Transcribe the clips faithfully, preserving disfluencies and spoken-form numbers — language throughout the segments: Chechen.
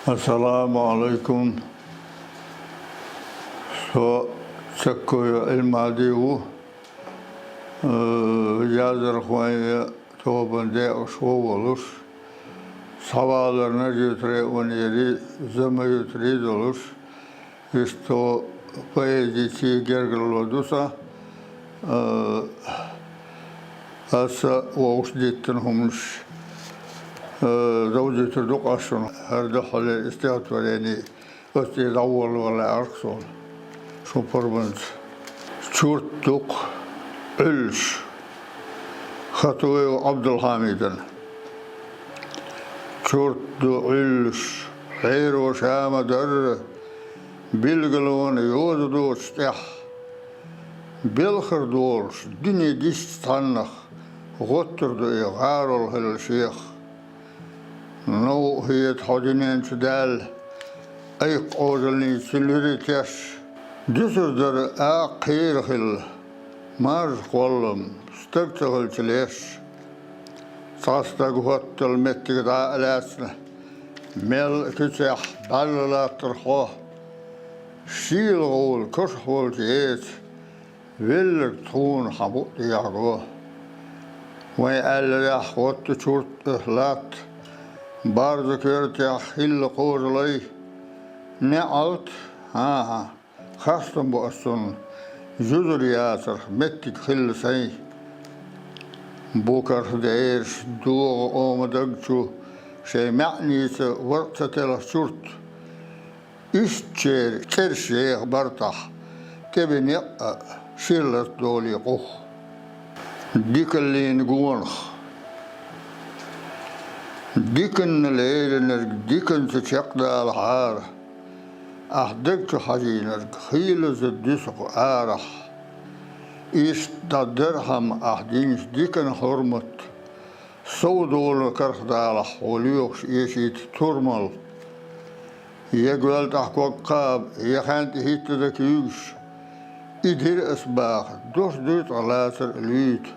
Ассаламу Ӏалайкум. Со Цаккоев Ӏилмади ву, э, яздархойн тобан декъашхо волуш, схьавалар Нажи-Юьртара а ванера, Зама-Юьртара а долуш, иштта поэзица гергарло ду сан, а, аса вовшах диттина хӀуманаш, а, довзуьйтур ду-кх ас шуна, хӀара дуьххьарлера и стихотворени оцу тӀера дӀаволавала лаьара-кх суна шун пурбанца. Чурт ду-кх Ӏуьллуш. Хатуев Ӏабдулхьамидана. Чурт ду Ӏуьллуш, хьеро ша ма-дарра, билгалонан йоза доцуш тӀехь. Белхар долуш, дуьне дисча цхьаннах, гӀоттур ду и гӀарол хилла шех. Новкъа хета хьо дуьнен чу даьлла, айкх Ӏожаллица луьра теш. Дуьсур дара акха кхера хилла, маржа кхоллам, стаг ца хилча леш. Цхьа стаг хӀоттал меттиг дӀа а лаьцна, мел а куьцехь бӀаьрла латтар хьо. Шийла гӀовла кошахь волчу эца, велларг тхуна хьан букъ тӀехь го. Вайн аьлларехь, хӀотта чурт а латта, барза коьртехь хилла кхожалай. НеӀалт, хӀан-хӀа, хастам бу ас цунна, юзур яцарх меттиг хилла сайн. Бу карх дераш догӀу ома даг чу, шайн маьӀница варкъ ца телхаш чурт. Ишттачеран цӀераш еха бартахь, тӀебен некъ а шира латадолий къух. Дикаллин гонах. Диканна леринарг диканца чекхдалахьара, ахь даг чу хьажийнарг хийлаза дуьсу-кх арахь. Иштта дӀа дархьама ахь динчу дикан хьурмат, сов долу кархдалахь хьо лоьхуш эшийта турмал. Я гоьлтӀахь ког кхаба, я хьаьнтӀе хӀитта дан куьйгаш, и дира ас баха, дош дуй ткъа лацар а луьйта.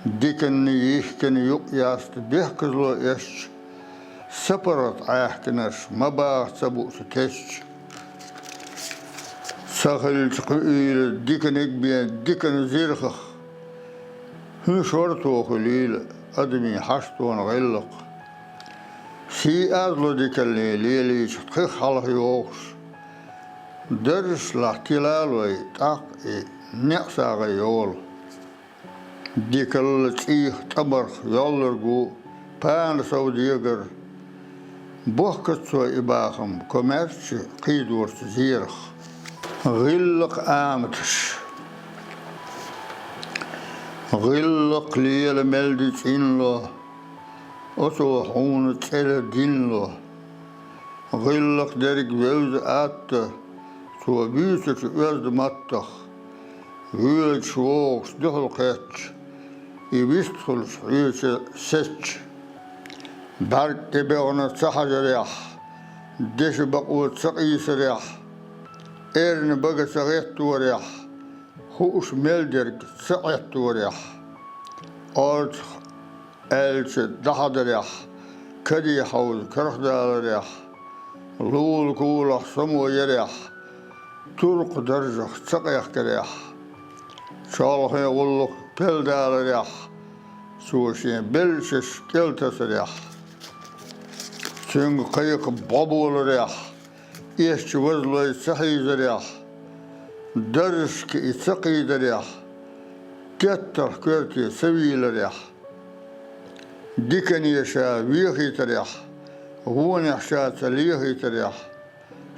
Диканна йихкина юкъ яста бехказло эшча, сапаргӀат Ӏаьхкинарш ма баха ца буучу тесча. Ца хилча кхуьийла диканиг бен дикан зирхах, хӀун шорто хуьлийла адамийн хьаштона гӀиллакх. Сий аз ло дикаллин лелийча тхих хьалха йогӀуш, даржаш лахь тилалой тӀаккха и неӀсагӀа йолу. Дикалла цӀийх тӀамарх йоллург ву пана сов дегар. Бохкацо и бахам комаьрча кхийдорца зерах. ГӀиллакх аматаш. ГӀиллакх лела мел ди цӀинло, оцо хьуна цӀера динло. ГӀиллакх дерг вевза атта, цо буьйцучу оьзда маттах, воьдуш вогӀуш дуьхьал кхеттачу, и вистхуьлуш хьоьца сецча. БӀаьрг тӀе бегӀна ца хьажарехь, деша бакъо ца къийсарехь, эрна бага ца гӀетторехь, хууш мел дерг ца Ӏетторехь, орцах аьлча дӀахьадарехь, каде хьовза кархдаларехь, лула кулахь само ярехь, туркх даржах ца къехкарехь, чолхе гӀуллакх пелдаларехь, цо шен белшаш кӀел тасарехь, цуьнга кхайкха бӀо боларехь, эшча вазлой ца хьийзарехь, даржашка и ца кхийдарехь, теттарх коьрте ца вийларехь, дикане ша вехийтарехь, вонехь ша ца лехийтарехь,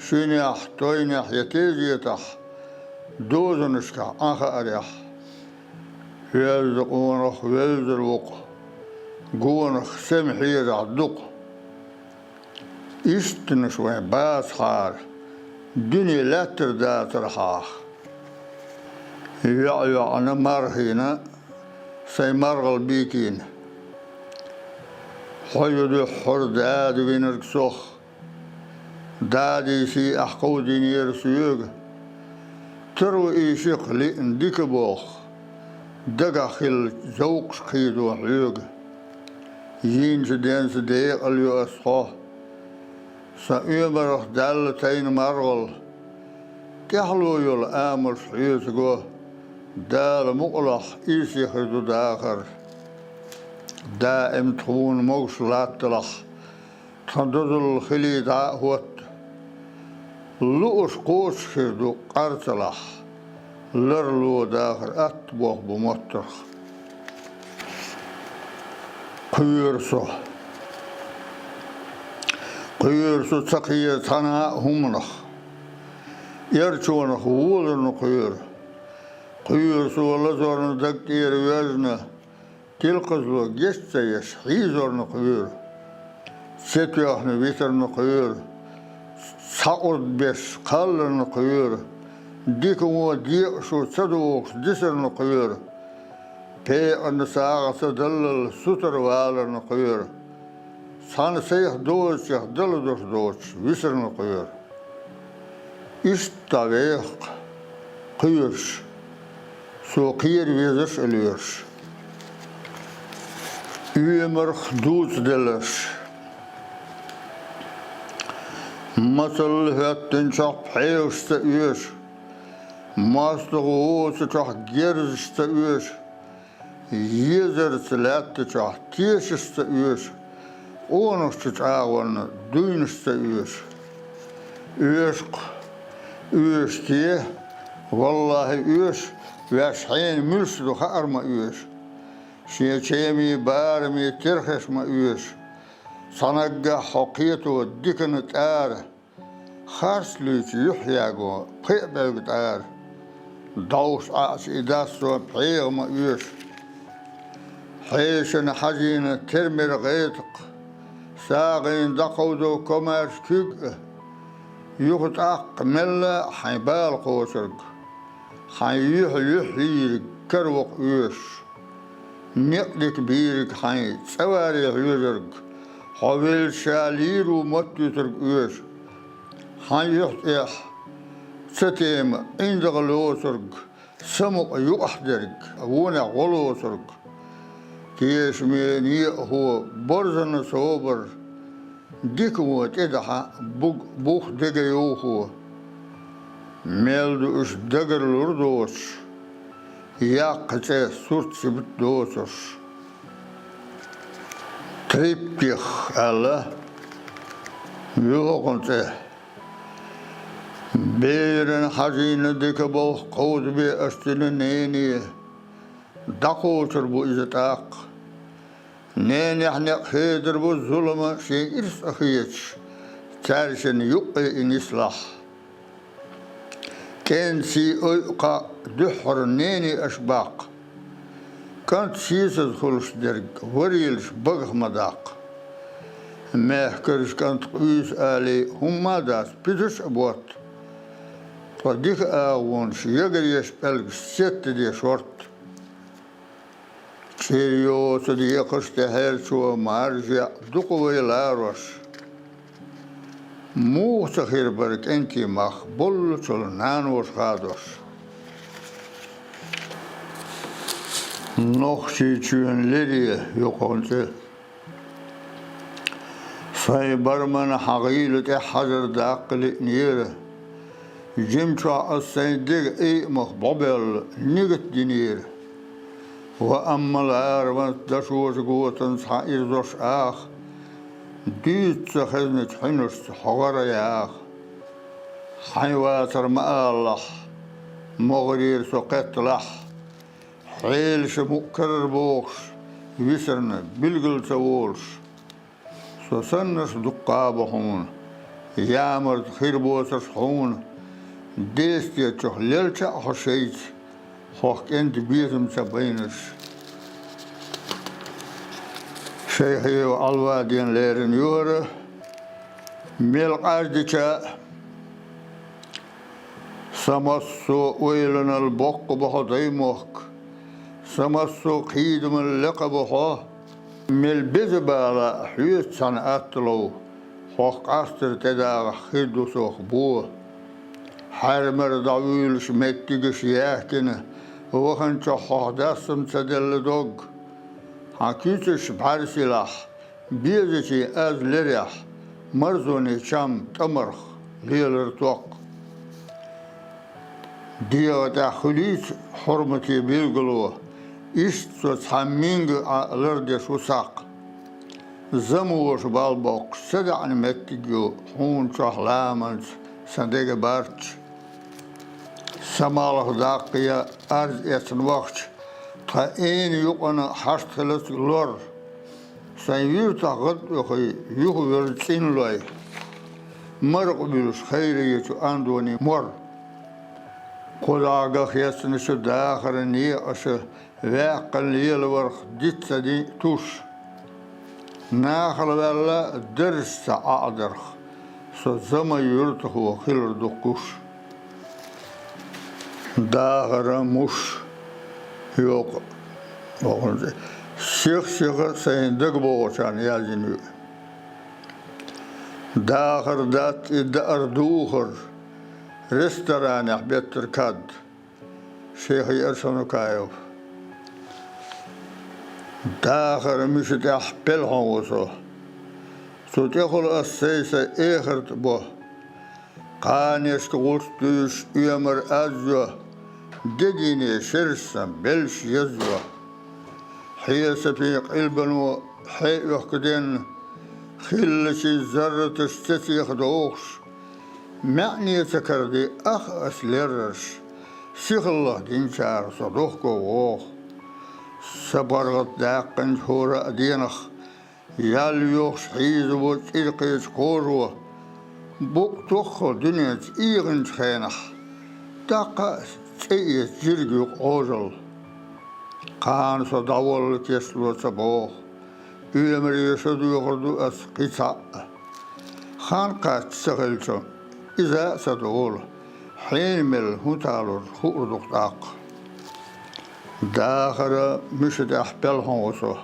шуьнехь, тойнехь я тезетахь, дозанашкахь Ӏан хаарехь, хьоьзза къонах вевзар ву-кх, гонах сема хьежахь ду-кх. Истинаш вайн бацахьара, дуьне лаьттар дацархьаха. ЙоӀ-йоӀана мархийна, сайн маргӀал битийна. Хьо ю дуьххьара дада винарг сох. Дадийсий ахь кховдийнера соьга, таро и шиъ лиъна дика болх, дагахь хилла зовкхаш кхийдо хьоьга. Йийначу денца декъал йо ас хьо, сан оьмарах Далла тайна маргӀал, тӀаьхьало йолу амалш хьоьца го, Дала мукъалахь, ирсе хир ду дахар. Даим тхуна могуш латталахь, тхан дозалла хилий дӀа а хӀотта. Лууш кхочуш хир ду къарцалахь, ларло дахар атта болх бу моттарх. Кхоьру со. Кхоьру со ца кхера цхьана а хӀуманах. Эрчонах воларна кхоьру. Кхоьру со лазорна даг тӀера воьжна, тилкхазло геч ца еш, хьийзорна кхоьру. Цетоьхна витарна кхоьру. Цхьа къурд беш кхалларна кхоьру. Дика вон декъашо ца дохуш дисарна кхоьру. Пекъарна сагӀа ца даллал сутара валарна кхоьру. Цхьана сайх дозачех дала дош доцуш висарна кхоьру. Иштта вехаш кхоьруш, со кхера везаш а лоьруш. Оьмарх дуца делларш. Мацалла хӀоьттинчохь пхьегӀаш ца оьшу, мостагӀа воцучохь герзаш ца оьшу, езарца лаьтта чохь тешаш ца оьшу, къонахчу чӀагӀонна дуйнаш ца оьшу. Оьшу-кх, оьшу те, валлахӀи, оьшу, ваьш хьенан муьлш ду хаар ма оьшу. Шен чемий барамий терхеш ма оьшу. Цхьа наггахь хьо кхето дикана тӀара, харц луьйчу юьхь яго пхиъ бӀаьвга тӀара. ДӀовш Ӏаьча и дас цо пхьегӀа ма оьшу. Хьешана хьажийна тера-мера гӀетакх, сагӀина дӀакховдо комаьрша куьг а, юха тӀаккха мелла а хьайн бала кхочург, хьайн юьхь-юьхь йийриг каравакха оьшуш. Некъ дика бийриг хьайн цӀа варе хьоьжург, хьо велча ша лийр ву моттуьйтург оьшу. Хьайн юьхь тӀехь ца тема, ӀиндагӀа лоцург, самукъа юкъахь дерг, вонехь гӀо лоцург. Тешаме некъахо борзанна собар, дика вон тӀедахьа буг бух дега йовхо. Мел ду уьш дагар лур доцуш, яккха цӀе сурт сибат доцурш. Триптих аьлла, юхакхун цӀе. Берана хьажийна дика болх кховдабе аша цуьнан нене, дӀакхочур бу иза тӀаккха. Ненехь некъ хедар бу зулама шен ирс а хеташ, цаьршинна юккъе и нислахь. КӀентий ойу кхаъ дуьххьара нене аша баккха. КӀант сийсаза хуьлуш дерг варелаш багах ма даккха. Мехкарчу кӀант къуьйсу алий хӀумма а дац, пуьсуш а ботта. Ткъа дика агӀонаш, ягареш пӀелгаш сеттаде шортта. ЧӀир йоцу декхаш тӀе хьерчо маржа яа дукха вай ларош. Муха ца хир бара кӀентий мах боллучул наноша хадош. Нохчийчоьнан лере юкъахь цӀе. Сайн бараман хьан гӀийла тӀехь хьажар даккха лиънера. Жимчохь ас сайн дега айамах бӀобелла нигат динера. Ва амма лараванца дашожа готан цхьа ирзош аха, дуьйцу ца хезначу хьуьнашца хьо гӀара яха. Хьайн вацар ма алалахь, могӀарера со кхетталахь, хьелаша мукъ карара бохуш, висарна билгал ца волуш. Со саннарш дуккха а бу хьуна, ямарта хир боцурш хьуна, дестечух лелча а хьо шайца, хьох кӀентан безам ца байнарш. Шайхиев Ӏалвадина леррина юхара, мел къаждича а, Сан массо а ойланал боккха бу хьо, даймохк, сан массо а кхийдамал лекха бу хьо. Мел беза бала а хьоьца цхьаьна атта лов, Хьох къастар тӀедагӀахь хир ду сох бо. Хьаьрмара дӀавуьйлуш меттигаш яхкина, ваханчохь хьох дассам ца делла дог. Хьан куьйцаш бӀаьрсилахь, безачийн аз лерехь, марзонийн чам тӀамарх лелар токх. ДегӀа тӀехь хуьлийца хьурмате билгало, иштта со цхьа минга Ӏа лардеш ву сакх. Замоша балбоккхуш ца даьӀна меттиг ю хьуна чохь ламанца сан дега барч. Самалха даккха я арз эцна вахча, тхан эна юкъана хьашт хилац лор. Сайн юьртахь гӀад оьхий юхавелла цӀинлой, маракъ буьлуш хайречу андоне мор. Кхузахь ган хецначу дахаран некъаша ваьккхина лелаварх диц ца дин туш. Нахала ваьлла дарж ца Ӏадарх, со зама юьртахо хилар ду кхуш. Дахара муш йокъа сих-сиха сайн дагабогӀучарна яздина ю. Дахар дац и даар духар, ресторанехь беттар кад. Шех Арсанукаев. Дахара муьша тӀехь пелхьон ву со. Цу тӀехула ас сайса эхарт бо. Кханешка гӀулч дуьйш оьмар аз йо, дедийне шераш сан белш язйо. Хьесапийн къилбано хьеоьхкаденна, хиллачийн зарраташ цецех дохуш, маьӀне ца карди ах ас леррарш, сихаллах динчара со дохко воху. Сан паргӀат даьккхинчу хӀора а денах, ял йохуш хьийзаво цӀиркхечу кхожо, букъ тоххал дуьненца ийгӀинчу хенахь, даккха а цӀе эца жирга юкъа Ӏожалла. Кхана со дӀаволла кечло ца боху, оьмаре шо доьхур ду ас кхин цхьаъ. Хан кхачча ца хилча, иза а ца долу, хьенан мел хӀун талур хуур ду-кх тӀаккха. Дахара муьша тӀехь пелхьон ву со.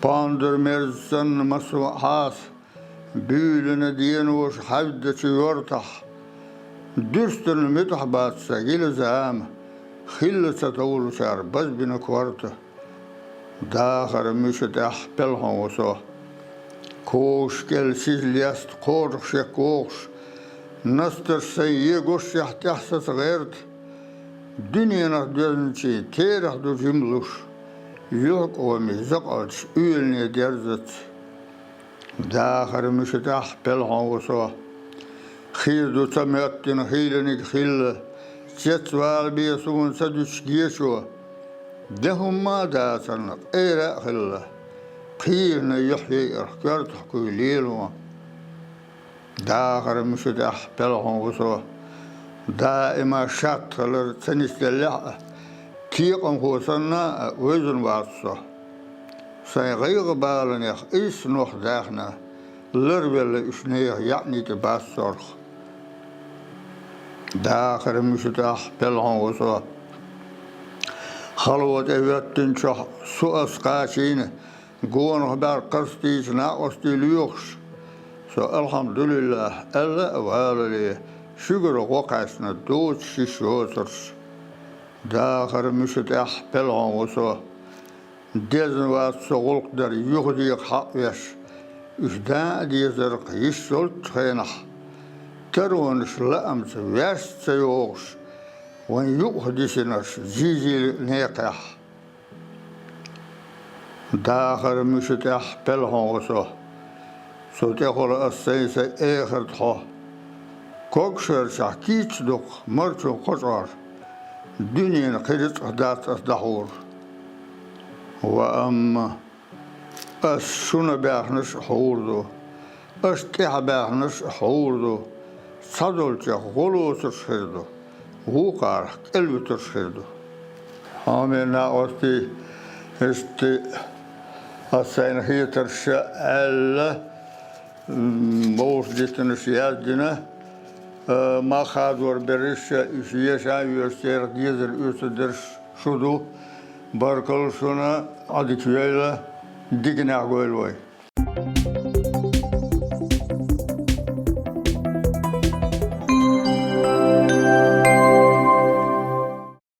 Пондар мерза санна массо а хьаса, буьйлина деноша хьаьвдачу йортахь, дуьстана муьтӀахь бац сан гила зама, хилла ца товлучара базбина корта. Дахара муьша тӀехь пелхьон ву со. Когаш кӀел сиз леста кхожах шек вохуш, настарш сайн егошшехь тӀехь саца гӀерта, дуьненах доьзначийн терахь ду жимлуш, юьхькӀоми закъалчаш уьйлане дерзац. Дахара муьша тӀехь пелхьон ву со. Хир ду ца моьттина хийланиг хилла, цецвала бен суна ца дуьтуш гечо. Де хӀумма а дацарна къера а хилла, кхийрана юьхь яйарх коьртах куй лело. Дахара муьша тӀехь пелхьон ву со. Даима шатта хилар ца нисделлехь а, кекъамхо санна а вевзина вац со. Сайн гӀайгӀа баланех ийс нох даьхна, ларвелла уьш нехан яьӀни тӀе бац сорх. Дахара муьша тӀехь пелхьон ву со. Хало тӀе хӀоьттинчохь со ас кхачийна, гонах бӀаьрг кхарстийча накъостий лоьхуш, со, алхьамдулиллахӀ, аьлла а валале, шуьгара гӀо кхаьчна доцуш йиш йоцурш. Дахара муьша тӀехь пелхьон ву со. Дезна вац со гӀуллакх дар юхадеха хьаъ веш, уьш даа а дезарх йиш йолчу хенахь, таронаш лаамца ваьшца ца йогӀуш, вайн юкъах дисинарш жийжийла некхехь. Дахара муьша тӀехь пелхьон ву со. Цу тӀехула ас сайса эхарт хьо. Когашарчахь кийча дукха марчун кхочӀор, дуьненан кхин рицкъах дац ас дӀахьур. Ва амма ас шуна баьхнаш а хьур ду, аша тӀаьхьа баьхнаш а хьур ду, цхьадолчех гӀо лоцурш хир ду, вукхарах кӀел вуьтурш хир ду. Хьоме накъостий, иштта ас сайна хетарш аьлла, м, вовшах дитинарш яздина, а, мах хадор берриш а, уьш еша а йоьшу церах дезар оьцурдерш шу ду. Баркалла шуна, Ӏадика йойла, диканехь гойла вай.